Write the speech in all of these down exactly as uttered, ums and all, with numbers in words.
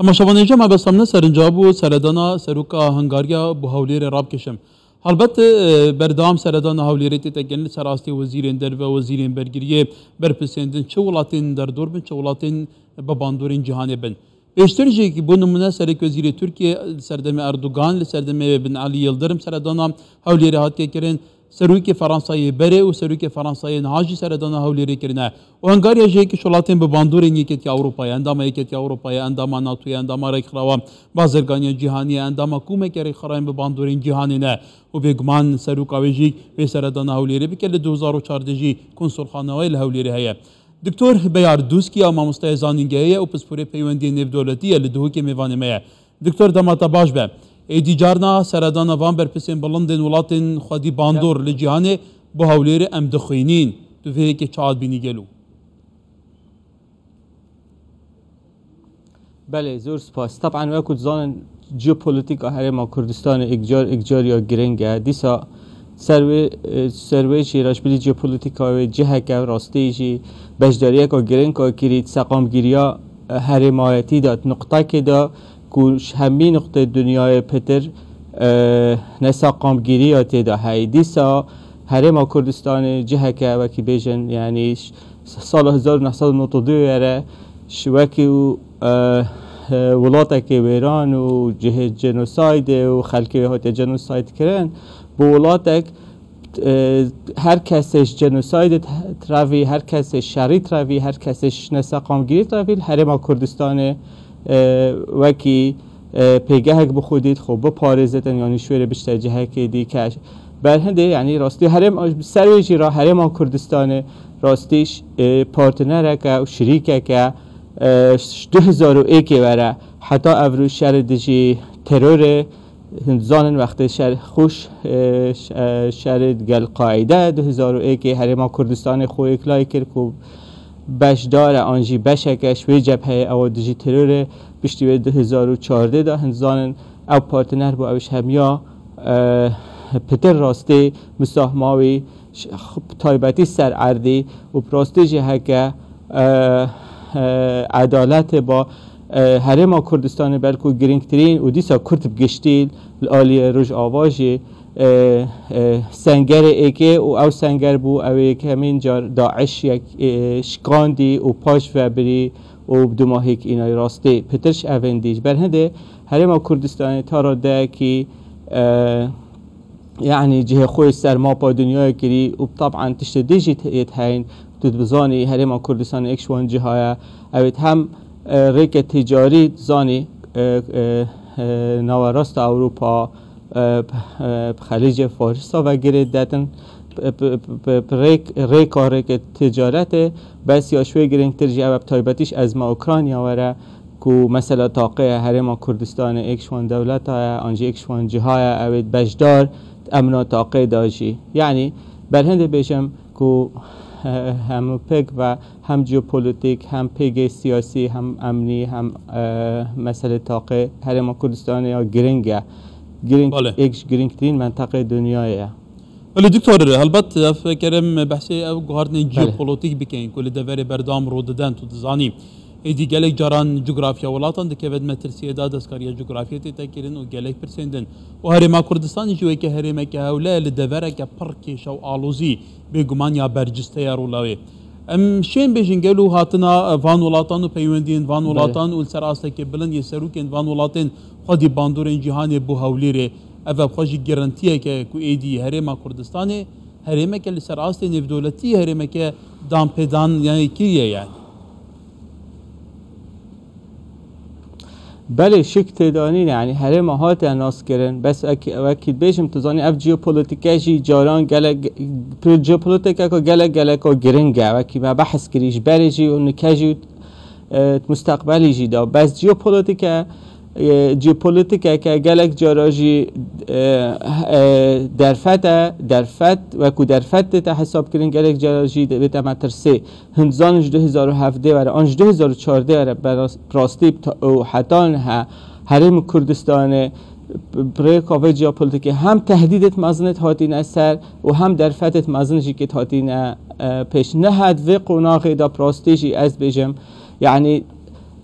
Temaşevanên hêja, me bes em ne serinca bû seredana seroka Hungariya bo Hewlêrê rabkêşim. Helbet, e, berdewam seredana Hewlêrê tête kirin li ser astê wezîrên derve, wezîrên bergiriyê, berpirsên din, çi welatên derdor bin, çi welatên bi bandorên cîhanê bin. Pêştir jî, bo nimûne, serekwezîrê Tirkiyê li serdemê Erdogan, li serdemê Bin Elî Yildirim seredana Hewlêrê hatiye kirin. Serokê Fransayê berê û serokê Fransayê niha jî seredana Hewlêrê kirine. Û Hungariya jî yekî ji welatên bi bandorên Yekêtiya Ewropa ye, endama Yekêtiya Ewropa ye, endama NATO ye, endama Rêkxirawa Bazirganiya Cîhanî ye, endama komeke rêkxirayên bi bandorên cîhanê ne. Û bêguman seroka wê jî wê seredana Hewlêrê bike, li du hezar û çardeh jî konsulxaneya wê li Hewlêrê heye. Doktor Beyar Dûskî ya mamosteyê zanîngehê ye û pisporê peywendiyên nêvdewletî ye, li Duhokê mêvanê me ye. Doktor, dema te baş be. Êdî carna seredana van berpirsên bilindên welatên xwedî bandor li cîhanê bo Hewlêrê em dixwînîn. Tu vê yekê çawa dibînî gelo? Belê, zor spas. Taban, wekî dizanin, jeopolîtîka Herêma Kurdistanê êkcar, êkcariya giring e. Dîsa ser wê, e, ser wê jî re ji bilî jeopolîtîka wê ciheke rastî jî beşdariyeka giring a kirî di seqamgiriya, e, herêmayetî de, di nuqtekê de ku ji hemî nuqtê dinyayê pitir, e, neseqamgiriya tê de heye. Dîsa Herêma Kurdistanê ciheke, wekî bêjin, yanî ş-, sala hezar û neh sed û nod û du were, ji wekî û, e, e, welatekê wêran û cihê genosaydê û xelkê wê hatiye genosayd kirin, bi welatek, e, her kesê ji genosaydê tevî, her kesê şerî tevî, her kesê ji neseqamgirî tevî li Herêma Kurdistanê, e, wekî, e, pêgehek bi xwe dît, xwe biparêzitin, yanî ji wê re biçite cihekê dî ke berhindê, yanî rastî herêm, ser wê jî re Herêma Kurdistanê rastî, e, partnereke û şirîkeke, e, ji du hezar û êkê were heta evro şerê dijî terorê, hûn dizanin wextê şer xweş, e, ş-, e, şerê digel Qaîde du hezar û êkê Herêma Kurdistanê xwe yekla kir ku beşdar e an jî beşeke ji wê cepheyê ew dijî terorê, piştî wê du hezar û çardeh de hûn dizanin ew partner bû, ew ji hemiya, e, pitir rastî misahma wî ş-, x-, bi taybetî ser erdî û bi rastî jî heke, e, e, edaletê ba, e, Herêma Kurdistanê belku girîngtirîn û dîsa Kurd bi giştî li aliyê Rojava jî, e, e, sengerê êkê û ew senger bû, ew ê yekemîn car DAIŞ yek, e, şikandî û paş ve birî û bi dumahîk înayî rastî. Pitir ji evên dî ji ber hindê Herêma Kurdistanê ta radeyekî, e, yanî cihê xwe ser mapa dinyayê kirî û taban tiştê dî jî yê heyîn. Tu dibizanî Herêma Kurdistanê yek ji wan cihaya, ew ê hem, e, rêke ticarî dizanî, e, e, e, nawerasta Ewropa, e, e, Xelîcê Farisa ve girê detin, p-, p-, p-, p-, rêk, rêka rêke ticaretê, bes ya ji wê girîngtir jî ew e, bi taybetî ji ezma Ukrayna were, ku mesela taqê ye Herêma Kurdistanê êk ji wan dewleta ye, an jî êk ji wan ciha ye, ew ê beşdar di emna taqê de jî. Yanî berhindê bêjim ku, e, hemû pêk ve hem jeopolîtîk, hem pêgê siyasî, hem emnî, hem, e, meselê taqê Herêma Kurdistanê ya giring e. Giring, Belê. êk ji girîngtirîn menteqê dinyayê ye. Belê doktor, helbet ev kerem behsê ew guhartinên Belê. jeopolîtîk bikin ku li deverê berdewam rû didin, tu dizanî. Êdî gelek caran cografya welatan dikeve di metirsiyê de, destkariya cografiyê tête kirin û gelek pirsên din. Û Herêma Kurdistanê jî weke herêmeke hewle ye li devereke pir kêşe û alozî, bêguman ya berciste ye rola wê. Em şên bêjin gelo hatina van welatan û peywendiyên van Belê. welatan û li ser astekê bilind yê serokên van welatên xwedî bandorên cîhanê bo Hewlêrê. Ev bi xwe jî gerantiyeke ku êdî Herêma Kurdistanê herêmeke li ser astê nêvdewletî, herêmeke danpêdan, yanî kiriye, yanî. Belê, şik tê de nîne, yanî herêma hatiye naskirin, bes wekî, wekî dibêjim, tu zanî, ev jeopolîtîke jî caran gelek, jeopolîtîkeke gelek, geleka giring e, wekî me behs kirî, ji berê jî û nike jî, e, mustaqbelî jî de. Bes jeopolîtîke, e, jeopolîtîkeke gelek cara jî, e, e, derfet e, derfet, wekû derfet tête hesab kirin, gelek cara jî dibête metirsê. Hûn dizanin ji du hezar û hevdeh were, an ji du hezar û çardeh were, beras-, bi rastî bi ta-, û heta niha Herêma Kurdistanê bi, bi rêka vê jeopolîtîkê hem tehdîdêt mezin êt hatîne ser û hem derfetêt mezin jî kêt hatîne, e, pêş. Niha di vê qonaxê de bi rastî jî ez bêjim, yanî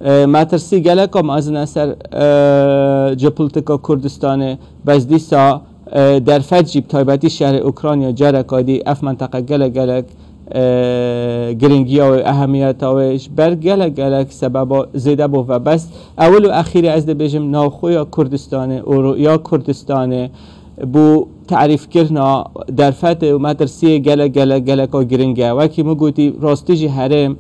E, metirsî gelek a mezin e ser, e, jeopolitika Kurdistanê, bes dîsa, e, derfet jî bi taybetî şerê Ukrayna careka dî ev menteqe gelek gelek, e, giringiya wê, ehemiyeta wê ji ber gelek gelek sebeba zêde bû ve. Bes ewil û exîrê ez dibêjim navxweya Kurdistanê û rûya Kurdistanê bo tarîfkirina derfetê û metirsiyê gelek gelek geleka giring e. Wekî min gotî rastî jî herêm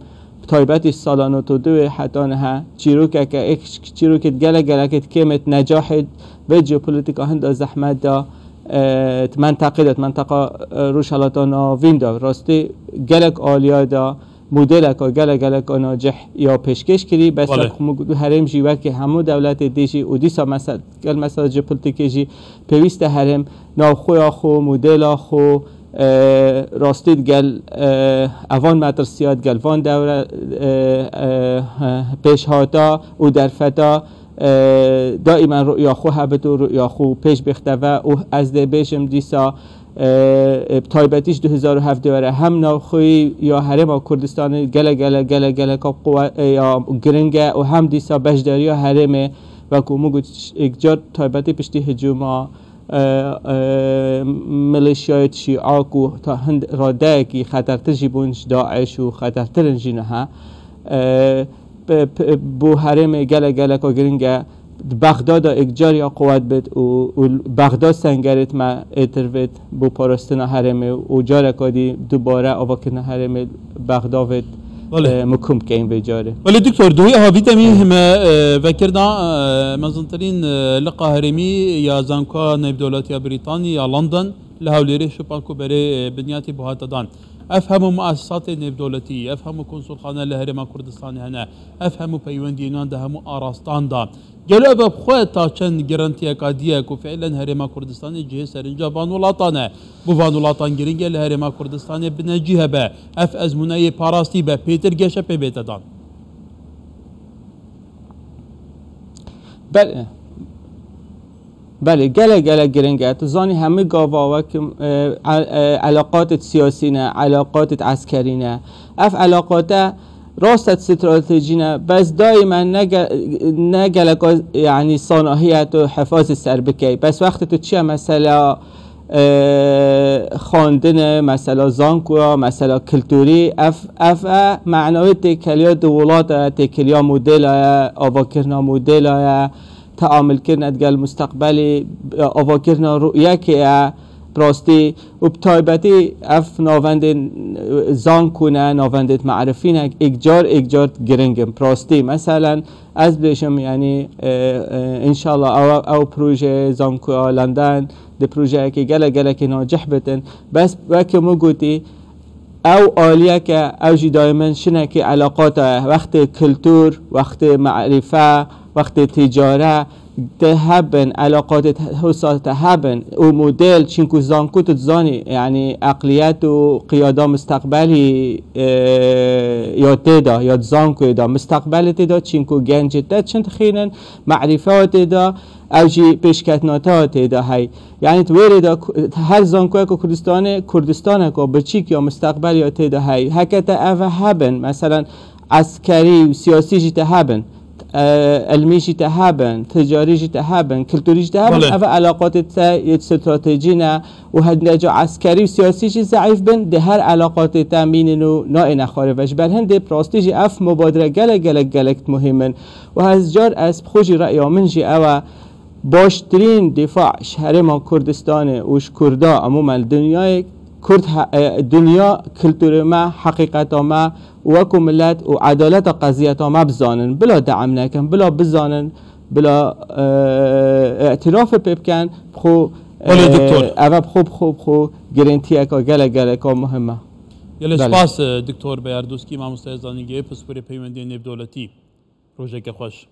bi taybetî sala nod û du heta niha çîrokeke êk çîrokê gelek gelekê kêmê necahê vê jeopolitika hinda zehmet de, e, di menteqê de, di menteqa, e, Rojhelata Navîn de rastî gelek aliya de modêleka gelek geleka nacih ya pêşkêş kirî. Bes Belê. Wek min got, herêm jî wekî hemû dewletê dî jî û dîsa mese-, gel mesela jeopolitikê jî pêwîst e herêm navxweya xwe, modêla xwe, e, rastî digel, e, evan metirsiya, digel van dewre, e, e, e, pêşhata û derfeta, e, daîmen rûya xwe hebit û rûya xwe pêş bêxte ve û ez dê bêjim dîsa, e, e, bi taybetî ji du hezar û hevdeh were hem navxweyî ya Herêma Kurdistanê gelek, gelek, gelek, geleka quwe-, e, ya giring e û hem dîsa beşdariya herêmê, wekû min got, êk car taybetî piştî hicûma, e, e, milîşyayê Şîa ku ta hind radeyekî xetertir jî bûn ji DAIŞ û xetertir in jî niha. E, p-, p-, bo herêmê gelek geleka giring e. Di Bexda de êk car ya quwet bit û, û Bexda sengerêt me êtir vêt bo parastina herêmê û careka dî dubare avakirina herêmê Bexda vêt, Belê. e, mikum keyin vê carê. Belê, doktor, duhî ha vî demî Belê. me, e, vekirda, e, mezintirîn, e, liqa herêmî ya Zankoya Nêvdewletî ya Brîtanî ya London li Hewlêrê şopa ku berê, e, binyatî bû hate dan. Ev hemû muesesatê nêvdewletî, ev hemû konsulxane li Herêma Kurdistanê hene, ev hemû peywendiyên wan di hemû arastan de. Gelo ev bi xwe ta çend gerantiyeka dî ye ku fiilen Herêma Kurdistanê cihê serinca van welatan e? Bo van welatan giring e li Herêma Kurdistanê binecî hebe, ev ezmûneyê parastî be, pêtir geşe pê bête dan. Belê. Belê, gelek, gelek giring e. Tu zanî hemî gava wek, e, e, e, elaqatê siyasî ne, elaqatê eskerî ne. Ev elaqate rast e stratejî ne, bes daîmen ne ge-, ne geleka, yanî sanahiyet û hefazê ser bikey. Bes wextê tu çiye mesela, e, xwendin e, mesela zankoya, mesela kulturî, ev, ev e manawê têkiliya di welat e, têkiliya modela ye, avakirina modela ye, teamilkirine digel musteqbelê, avakirina rûyekê ye, bi rastî û bi taybetî ev navendên, e, zanko ne, navendên merifî ne, êk car, êk car giring in. Bi rastî, meselen, ez bêjim, yanî, e, e, înşallah ew, ew proje zankoya London di projeyekê gelek, gelekê nacih bitin. Bes wekî min gotî, ew aliyeke, ew jî daîmen şinekî elaqata ye. Wextê kultur, wextê merîfe, wextê tîcare, te hebin, elaqatê te, hosa te hebin. Û model, çinku zanko tu dizanî, yanî eqliyet û qiyada musteqbelî, e, ya tê de, ya di zankoyê de, musteqbelê tê de, çinku gencê te çi dixwînin, merîfe tê de, ew jî pêşketina te tê de hey. Yanî di wê rê de ku-, her zankoyeka Kurdistanê, Kurdistaneka biçîk ya musteqbel ya tê de hey. Heke te ev hebin, meselen, eskerî û siyasî jî te hebin, e, ilmî jî te hebin, ticarî jî te hebin, kulturî jî te hebin, Belê. ev elaqatê te yê stratejî ne û hindê ca eskerî û siyasî jî zeîf bin, di her elaqatê te mînin û naêne xwarê ve. Ji ber hindê bi rastî jî ev mubadire gelek, gelek, gelek muhîm in. Û ez car ez bi xwe jî reya min jî ew e, baştirîn dîfa ji Herêma Kurdistanê û ji Kurda, emûmen li dinyayê Kurd he-, e, dinya kulturê me, heqîqeta me û wekû milet û edaleta qeziyeta me bizanin. Bila de'm nekin, bila bizanin, bila, e, îtirafê pê bikin, bi xwe, Belê, e, doktor. ev e bi xwe, bi xwe, bi xwe girintiyeka gelek, geleka muhim e. Gelek Belê. spas, e, Doktor Beyar Doskî, mamosteya zanîngehê, pisporê peywendiyên nêvdewletî. Rojeke xweş.